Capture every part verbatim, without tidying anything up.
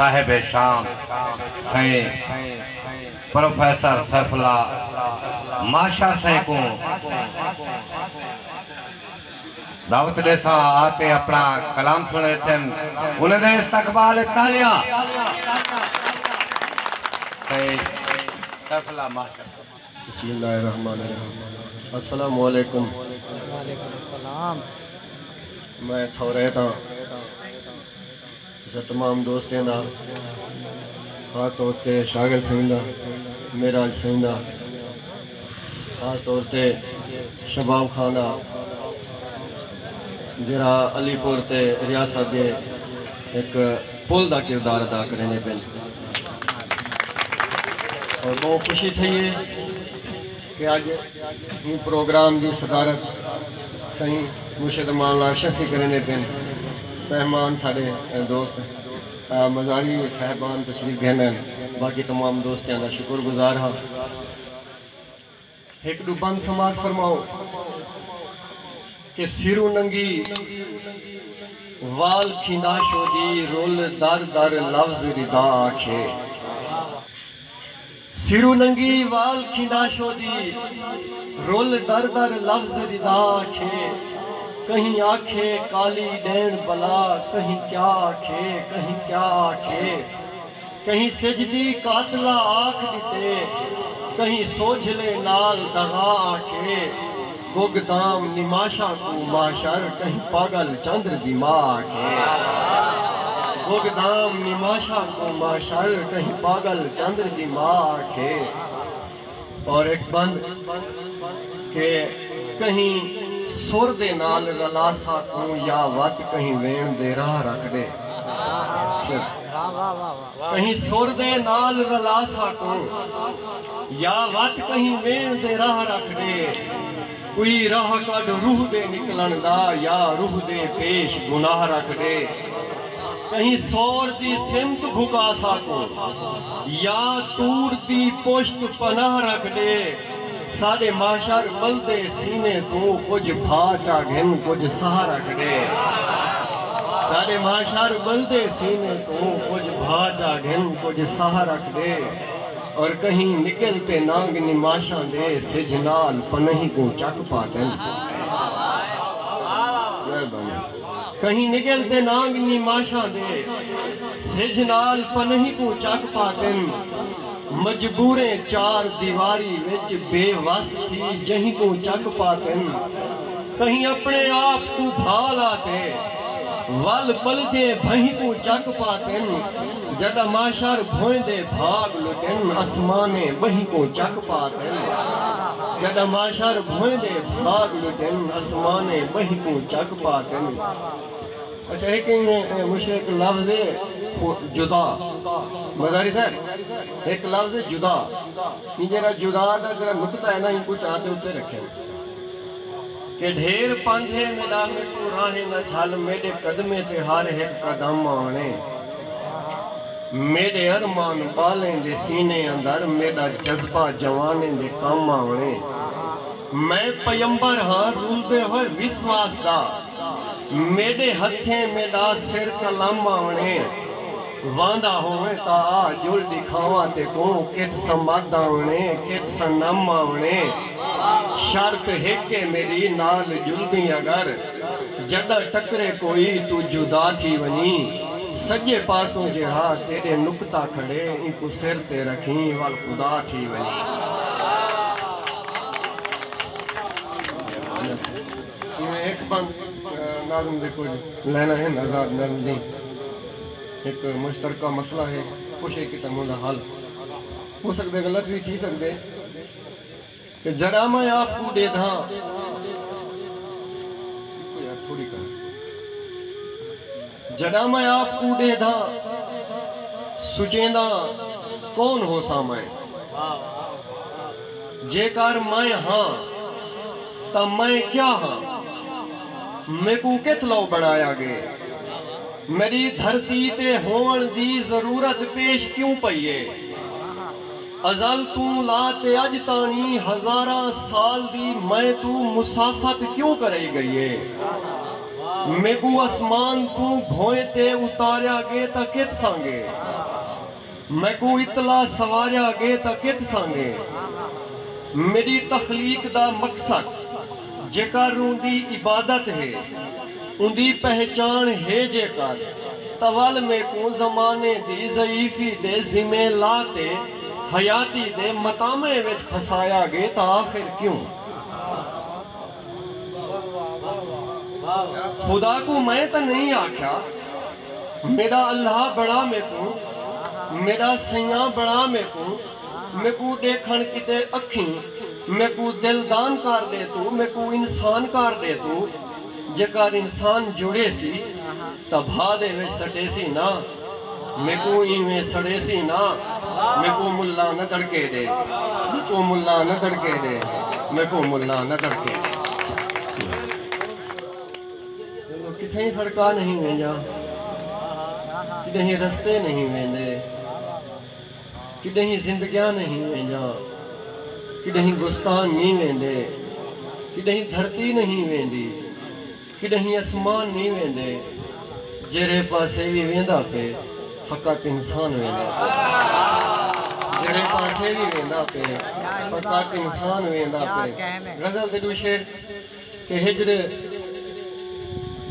صاحب شان سئیں پروفیسر سیف اللہ ماشا سئیں کوں دعوت ݙیساں، آ تے اپݨا کلام سݨیسن۔ انہاں دے استقبال تالیاں۔ سئیں سیف اللہ ماشا۔ بسم اللہ الرحمن الرحیم۔ السلام علیکم۔ وعلیکم السلام۔ میں تھورے تاں تساں تمام دوستیں دا، خاص طور تے شاغل سئیں دا، معراج سئیں دا، خاص طور تے شباب خان دا، جڑا علی پور تے ریاست دے ہک پل دا کردار ادا کریندے پن۔ اور بہت خوشی تھئی ہے کہ اڄ ایں پروگرام دی صدارت سئیں مرشد امان اللہ شخصی کریندے پن۔ مہمان ساݙے دوست، آ، مزاری صاحبان تشریف گھن ہن۔ باقی تمام دوستیاں دا شکر گزار ہاں۔ ہک ݙو بند سماعت فرماؤ کہ سرو ننگی وال کھیندا شودی رول در در لفظ ردا آکھے۔ سرو ننگی وال کھیندا شودی رول در در لفظ ردا آکھے۔ کہیں آکھے کالی ݙیݨ بلا، کہیں کیا آکھے، کہیں کیا آکھے۔ کہیں سجھ دی قاتلہ آکھ ݙتے، کہیں سوجھلے نال دغا آکھے۔ گگ دام نماشاں کوں ماشر، کہیں پاڳل چندر دی ماء آکھے۔ گگ دام نماشاں کوں ماشر، کہیں پاڳل چندر دی ماء آکھے۔ اور ہک بند کہ کہیں سر دے نال رلا ساکوں یا وت کہیں ویݨ دے راہ رکھ ݙے۔ کہیں سر دے نال رلا ساکوں یا وت کہیں ویݨ دے راہ رکھ ݙے۔ کوئی راہ کڈھ روح دے نکلݨ دا یا روح دے پیش گناہ رکھ ݙے۔ کہیں سور دی سمت بھکا ساکوں یا تور دی پشت پناہ رکھ ݙے۔ ساݙے محشر ٻلدے سینے توں کجھ بھا چا گھن کجھ ساہ رکھ ݙے۔ ساݙے محشر ٻلدے سینے توں کجھ بھا چا گھن کجھ ساہ رکھ ݙے۔ اور کہیں نگل تے نانگ نماشاں دے سجھ نال پنہیں کوں چک پاتن۔ مہربانی۔ کہیں نگل تے نانگ نی ماشاں دے سجھ نال پنہیں کوں چک پاتن۔ مجبوریں چار دیواری وچ بے وس تھی جہیں کوں چک پاتن۔ کہیں اپݨے آپ کوں بھا لا تے ول ٻلدیں بھہیں کوں چک پاتن۔ جݙاں معاشر بھوئیں دے بھاڳ لٹن اسمانیں ٻہیں کوں چک پاتن۔ جݙاں معاشر بھوئیں دے بھاڳ لٹن اسمانیں ٻہیں کوں چک پاتن۔ اچھا، ہک ایں مشرک لفظ ہے خو-، جدا۔ مزاری صاحب، ہک لفظ ہے جدا۔ ایں جیڑھا جدا دا جیڑھا نقطہ ہے نا، ایں کوں چا تے اتے رکھیں۔ کہ ڈھیر پندھ ہے میݙا میکوں راہیں نہ جھل، میݙے قدمیں تے ہر ہک قدم آوݨے۔ میݙے ارمان ٻالیں دے سینے اندر، میݙا جذبہ جوانیں دے کم آوݨے۔ میں پیمبر ہاں رلدے ہوئے وسواس دا، میݙے ہتھیں میݙا سر قلم آوݨے۔ واندا ہوویں تاں آ ڄل ݙکھاواں تیکوں، کتھ سمد آوݨے، کتھ صنم آوݨے۔ شرط ہک ہے میݙی نال ڄلدیں اگر، جݙاں ٹکرے کوئی توں جدا تھی ونڄیں۔ سڄے پاسوں جیڑھا تیݙے نقطہ کھڑے، اینکوں سر تے رکھیں ول خدا تھی ونڄیں۔ ایویں ہک بند، آ، ناظم دے کجھ لائناں ہن آزاد ناظم دیاں۔ ہک مشترکہ مسئلہ ہے، پچھے کیتا اوندا حل۔ ہو سڳدے غلط وی تھی سڳدے کہ جݙاں میں آپ کوں ݙیدھاں، تھوڑی کر۔ جݙاں میں آپ کوں ݙیدھاں، سوچینداں کون ہوساں میں؟ جیکر میں ہاں تاں میں کیا ہاں؟ میکوں کتھ لو بݨایا ڳئے؟ میݙی دھرتی تے ہووݨ دی ضرورت پیش کیوں پئی ہے؟ ازل توں لا تے اڄ تاݨی ہزاراں سال دی میں توں مسافت کیوں کرائی ڳئی ہے؟ میکوں اسمان توں بھوئیں تے اتاریا ڳے تاں کت سانگے، میکوں اتلا سواریا ڳے تاں کت سانگے۔ میݙی تخلیق دا مقصد جیکر اوندی عبادت ہے، اوندی پہچاݨ ہے جیکر، تاں ول میکوں زمانے دی ضعیفی دے ذمے لا تے حیاتی دے متامے وچ پھسایا ڳے تاں آخر کیوں؟ خدا کوں میں تاں نہیں آکھیا، میݙا اللہ بݨا میکوں، میݙا سئیاں بݨا میکوں، میکوں ݙیکھݨ کیتے اکھیں، میکوں دل دان کر ݙے توں، میکوں انسان کر ݙے توں۔ جیکر انسان جڑیسی تاں بھا دے وچ سٹیسی نہ، میکوں ایویں سڑیسی نہ۔ میکوں ملا نہ دڑکے ݙے، میکوں ملا نہ دڑکے ݙے، میکوں ملا نہ دڑکے ݙے۔ کتھائیں سڑکاں نہیں ویندیاں، کݙہیں رستے نہیں ویندے، کݙہیں زندگیاں نہیں ویندیاں، کݙہیں گستان نہیں ویندے، کݙہیں دھرتی نہیں ویندی، کݙہیں اسمان نہیں ویندے۔ جیڑھے پاسے وی ویندا پئے، فقط انسان ویندا پئے۔ جیڑھے پاسے وی ویندا پئے، فقط انسان ویندا پئے۔ غزل دے ݙو شعر کہ ہجر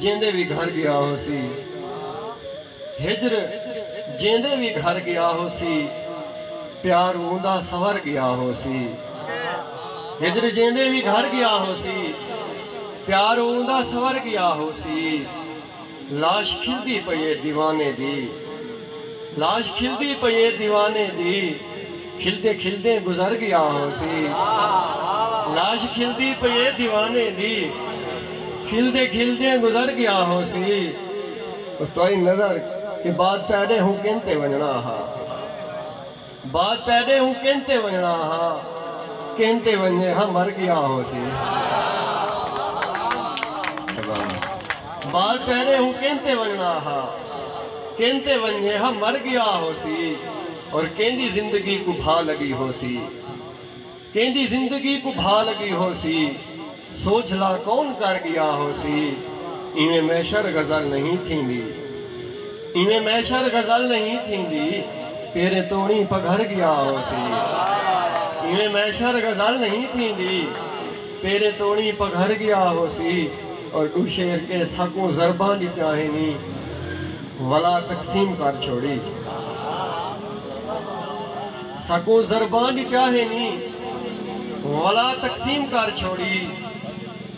جیندے وی گھر ڳیا ہوسی، ہجر جیندے وی گھر ڳیا ہوسی، پیار اوندا سنور ڳیا ہوسی۔ ہجر جیندے وی گھر ڳیا ہوسی، پیار اوندا سنور ڳیا ہوسی۔ لاش کھلدی پئی اے دیوانے دی، لاش کھلدی پئی اے دیوانے دی، کھلدے کھلدے گزر ڳیا ہوسی۔ لاش کھلدی پئی اے دیوانے دی، کھلدے کھلدے گزر ڳیا ہوسی۔ او تہاݙی نظر کہ بعد تیݙے ہوں کن تے ونڄݨا ہا۔ بعد تیݙے ہوں کن تے ونڄݨا ہا، کن تے ونڄے ہا مر ڳیا ہوسی۔ بعد تیݙے ہوں کن تے ونڄݨا ہا، کن تے ونڄے ہا مر ڳیا ہوسی، اور کیندی زندگی کوں بھا لڳی ہوسی۔ کیندی زندگی کوں بھا لڳی ہوسی، سوجھلا کون کر ڳیا ہوسی۔ ایویں محشر غزل نہیں تھیندی، ایویں محشر غزل نہیں تھیندی، پیریں توڑیں پگھر ڳیا ہوسی۔ ایویں محشر غزل نہیں تھیندی، پیریں توڑیں پگھر ڳیا ہوسی۔ اور ݙو شعر کہ ساکوں ضرباں ݙتیاں ہنی، ولا تقسیم کر چھوڑی۔ ساکوں ضرباں ݙتیاں ہنی، ولا تقسیم کر چھوڑی۔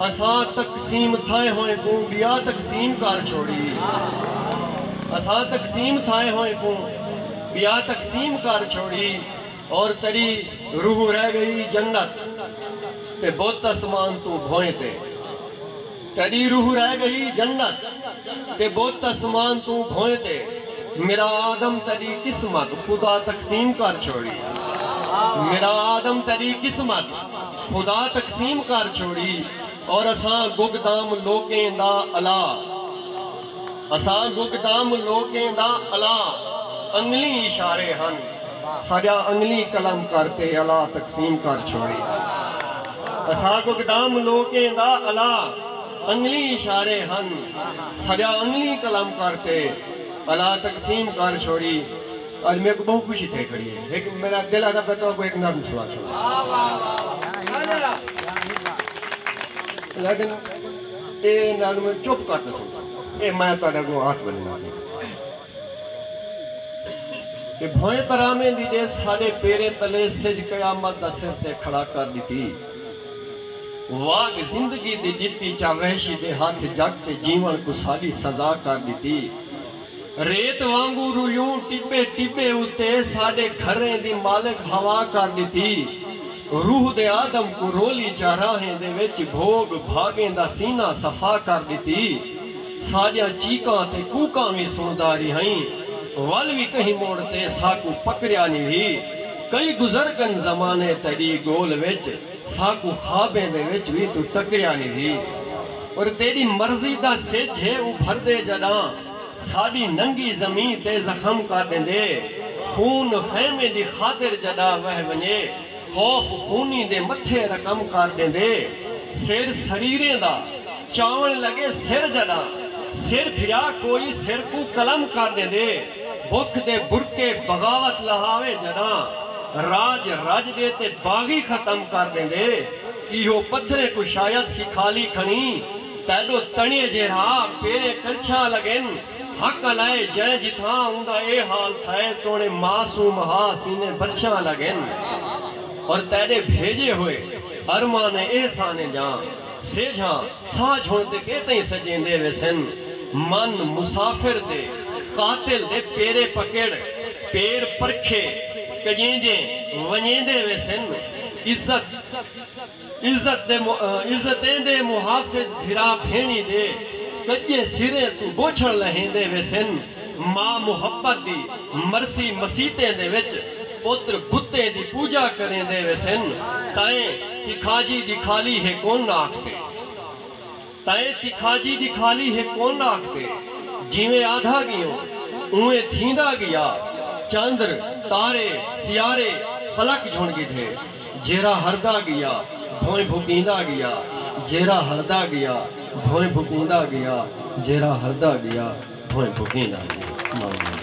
اساں تقسیم تھئے ہوئیں کوں ٻیا تقسیم کر چھوڑی۔ اساں تقسیم تھئے ہوئیں کوں ٻیا تقسیم کر چھوڑی۔ اور تیݙی روح رہ ڳئی جنت تے بت اسمان توں بھوئیں تے۔ تیݙی روح رہ ڳئی جنت تے بت اسمان توں بھوئیں تے۔ میرا آدم تیݙی قسمت خدا تقسیم کر چھوڑی۔ میرا آدم تیݙی قسمت خدا تقسیم کر چھوڑی۔ اور اساں گگدام لوکیں دا الا، اساں گگدام لوکیں دا الا، انگلیں اشارے ہن۔ ساݙا انگلیں قلم کر تے الا تقسیم کر چھوڑی۔ اساں گگدام لوکیں دا الا، انگلیں اشارے ہن۔ ساݙا انگلیں قلم کر تے الا تقسیم کر چھوڑی۔ اڄ میکوں ٻہوں خوشی تھئی کھڑی ہے۔ ہک میݙا دل آہدا پیا تہاکوں ہک نظم سݨا چھوڑاں۔ لیکن اے نظم چپ کر تے سݨساں۔ اے میں تہاݙے اڳوں ہتھ ٻدھینداں پیا۔ کہ بھوئیں ترامیں دی ݙے ساݙے پیریں تلے سجھ قیامت دا سر تے کھڑا کر ݙتی۔ واڳ زندگی دی ݙتی چا وحشی دے ہتھ جڳ تے جیوݨ کوں ساݙی سزا کر ݙتی۔ ریت وانگوں رویوں ٹٻے ٹٻے اتے ساݙے گھریں دی مالک ہوا کر ݙتی۔ روح دے آدم کوں رولی چاراہیں دے وچ بھوڳ بھاڳیں دا سینہ صفا کر ݙتی۔ ساݙیاں چیکاں تے کوکاں وی سݨدا ریہئیں، ول وی کہیں موڑ تے ساکوں پکڑیا نی وی۔ کئی گزر ڳن زمانے تیݙی ڳول وچ، ساکوں خوابیں دے وچ وی توں ٹکریا نی وی۔ اور تیݙی مرضی دا سجھ ہے ابھردے جݙاں، ساݙی ننگی زمین تے زخم کر ݙیندے۔ خون خیمے دی خاطر جݙاں وہہ ونڄے، خوف خونی دے متھے رقم کر ݙیندے۔ سر سریریں دا چاوݨ لڳے سر جݙاں، سر پھریا کوئی سر کوں قلم کر ݙیندے، بکھ دے برقعے بغاوت لہاوے جݙاں، راج رڄ ݙے تے باغی ختم کر ݙیندے، ایہو پتھریں کوں شاید سکھالی کھڑیں، تیݙو تݨے جیرھا پیریں کرچھاں لڳن، حق الائے جئیں جتھاں اوندا اے حال تھئے، توݨے معصوم ہا سینے برچھاں لڳن، اور تیݙے بھیڄے ہوئے ارمانیں احسانیں جاں سیجھاں ساہ جھݨ تے کیتئیں سڄیندے ویسن۔ من مسافر دے قاتل دے پیرے پکڑ، پیر پرکھے کڄیندے ونڄیندے ویسن۔ عزت عزت دے عزتیں دے محافظ بھرا بھیݨی دے کڄے سریں توں بوچھݨ لہیندے ویسن۔ ماء محبت دی مرسی مسیتیں دے وچ پتر بتیں دی پوجا کریندے ویسن۔ تائیں تکھاجی ݙکھالی ہے کون آکھدے تائیں تکھاجی ݙکھالی ہے کون آکھدے جیویں آدھا ڳیوں اونویں تھیندا ڳیا۔ چندر تارے سیارے فلک جھݨ ڳھدے جیرھا ہردا ڳیا بھوئیں بھکیندا ڳیا جیرھا ہردا ڳیا بھوئیں بھکیندا ڳیا جیرھا ہردا ڳیا بھوئیں بھکیندا ڳیا۔